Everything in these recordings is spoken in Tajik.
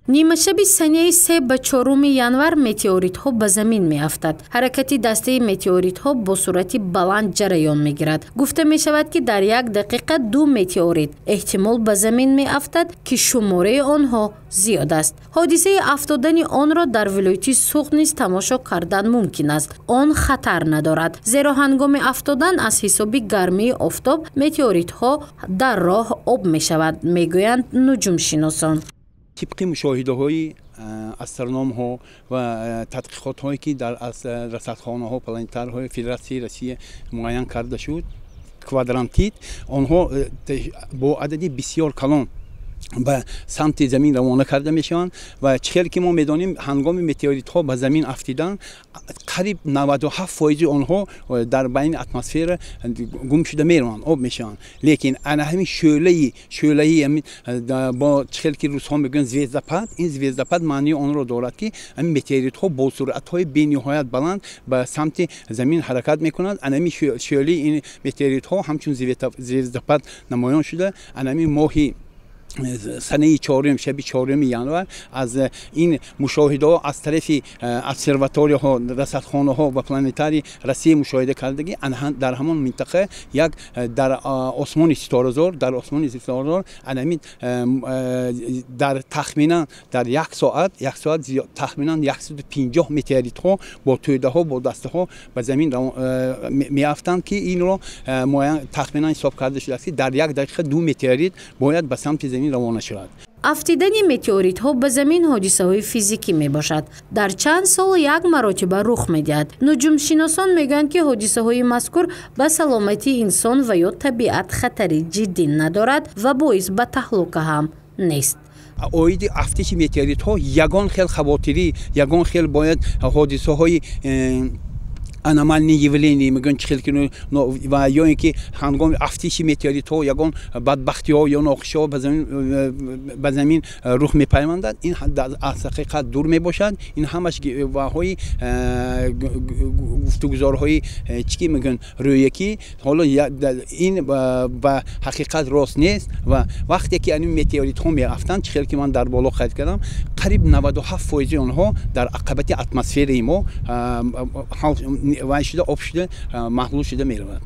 Нимашаби санаи 3 ба 4 январ метеоритҳо ба замин меафтад. Ҳаракати дастаи метеоритҳо бо суръати баланд ҷараён мегирад. Гуфта мешавад, ки дар як дақиқа 2 метеорит эҳтимол ба замин меафтад, ки шумораи онҳо зиёд аст. Ҳодисаи афтодани онро дар вилояти Суғд низ тамошо кардан мумкин аст. Он хатар надорад, зеро ҳангоми афтодан аз ҳисоби гармии офтоб метеоритҳо дар роҳ об мешавад, мегӯянд нуҷумшиносон. Тибқи мушоҳидаҳои астрономҳо ва тадқиқотҳое, ки дар расадхонаҳо, планетарҳои Федератсияи Россия муайян карда шуд, квадрантид онҳо бо адади бисёр калон ба самти замин равона карда мешаванд. Ва чӣ хеле ки мо медонем, ҳангоми метеоритҳо ба замин афтидан, қариб 97% онҳо дар байни атмосфера гум шуда мераванд, об мешаванд. Лекин ана ҳамин шӯълаи бо чӣ хеле ки русҳо мегӯянд, звездопад, ин звездопад маънии онро дорад, ки ҳамин метеоритҳо бо суръатҳои бениҳоят баланд ба самти замин ҳаракат мекунанд. Ана ҳамин шӯълаи ин метеоритҳо ҳамчун звездопад намоён шуда, ана ҳамин моҳи санаи 4, шаби 4 январ аз ин мушоҳидаҳо аз тарафи обсерваторияҳо, расадхонаҳо ва планетарии Россия мушоҳида кардагӣ, дар ҳамон минтақа як дар осмони ситоразор анамин дар тахминан дар як соат тахминан 150 метеоритҳо бо тӯдаҳо, бо дастаҳо ба замин меафтанд, ки инро тахминан ҳисоб карда шудааст, ки дар як дақиқа ду метеорит бояд ба самти замин равона шавад. Афтидани метеоритҳо ба замин ҳодисаҳои физикӣ мебошад, дар чанд сол як маротиба рух медиҳад. Нуҷумшиносон мегӯянд, ки ҳодисаҳои мазкур ба саломатии инсон ва ё табиат хатари ҷиддӣ надорад ва боис ба таҳлука ҳам нест. Оиди афтиши метеоритҳо ягон хел хавотирӣ, ягон хел бояд ҳодисаҳои аномальные явления мегӯянд, чӣ хел ки ва ё ин ки ҳангоми афтиши метеоритҳо ягон бадбахтиҳо ё нохушиҳо ба замин рух мепайвандад, ин аз ҳақиқат дур мебошад. Ин ҳамаш ваҳои гуфтугузорҳои, чӣ ки мегӯянд, рӯякӣ. Ҳоло ин ба ҳақиқат рост нест. Ва вақте ки ани метеоритҳо меафтанд, чӣ хел ки ман дар боло қайд кардам, қариб 97% онҳо дар ақабати атмосфераи мо вай шуда, об шуда, маҳлул шуда меравад.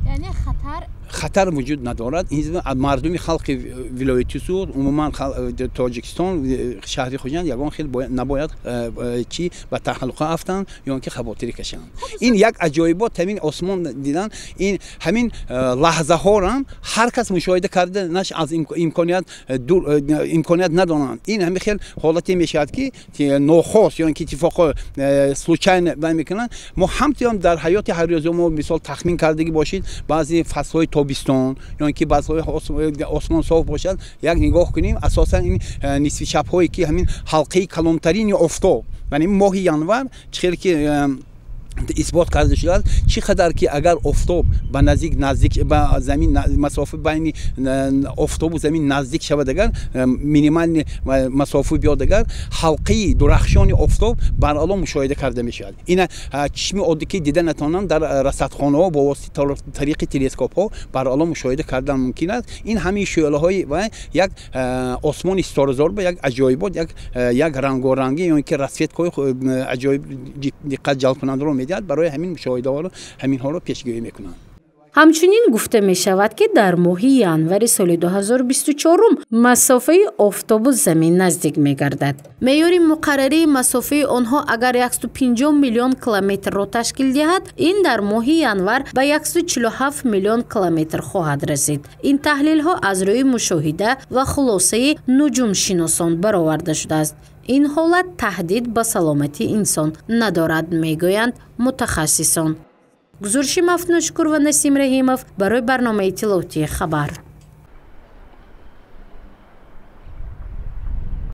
Яъне хатар Хатар вуҷуд надорад. Мардуми халқи вилояти Суғд, умуман Тоҷикистон, шаҳри Хуҷанд ягон хел набояд чӣ ба таҳлука афтанд ё ки хавотирӣ кашанд. Ин як аҷоибот, ҳамин осмон дидан, ин ҳамин лаҳзаҳорам ҳар кас мушоҳида карда наш аз имконият надонанд. Ин ҳамин хел ҳолате мешавад, ки нохост ё ки иттифоқо, случайно вай мекунанд. Мо ҳамтиам дар ҳаёти ҳаррӯза мо мисол тахмин кардагӣ бошед, баъзе фаслҳои тобистон ё ин ки баъзҳои осмон соф бошад, як нигоҳ кунем, асосан ин нисфи шабҳое, ки ҳамин ҳалқаи калонтарини офтоб, яъне моҳи январ, чӣ хеле ки исбот карда шудааст, чӣ қадар ки агар офтоб ба наздик ба замин, масофа байни офтобу замин наздик шавад, агар минимальный масофа биёд, агар ҳалқаи дурахшони офтоб баръало мушоҳида карда мешавад. Ина чишми оддӣ ки дида натавонанд, дар расадхонаҳо бо воситаи тариқи телескопҳо баръало мушоҳида кардан мумкин аст. Ин ҳамин шӯълаҳои ва як осмони ситоразор ба як аҷоибот, як рангорангӣ ё ин ки расцветкаҳои аҷоиб диққат ҷалбкунандаро медиҳад. Барои ҳамин мушоҳидаҳоро, ҳаминҳоро пешгӯӣ мекунанд. Ҳамчунин гуфта мешавад, ки дар моҳи январи соли 2024 масофаи офтобу замин наздик мегардад. Меъёри муқаррарии масофаи онҳо агар 150 миллион километрро ташкил диҳад, ин дар моҳи январ ба 147 миллион километр хоҳад расид. Ин таҳлилҳо аз рӯи мушоҳида ва хулосаи нуҷумшиносон бароварда шудааст. Ин ҳолат таҳдид ба саломатии инсон надорад, мегӯянд мутахассисон. Гузориши Мафтуношукур ва Насим Раҳимов барои барномаи иттилоотии «Хабар».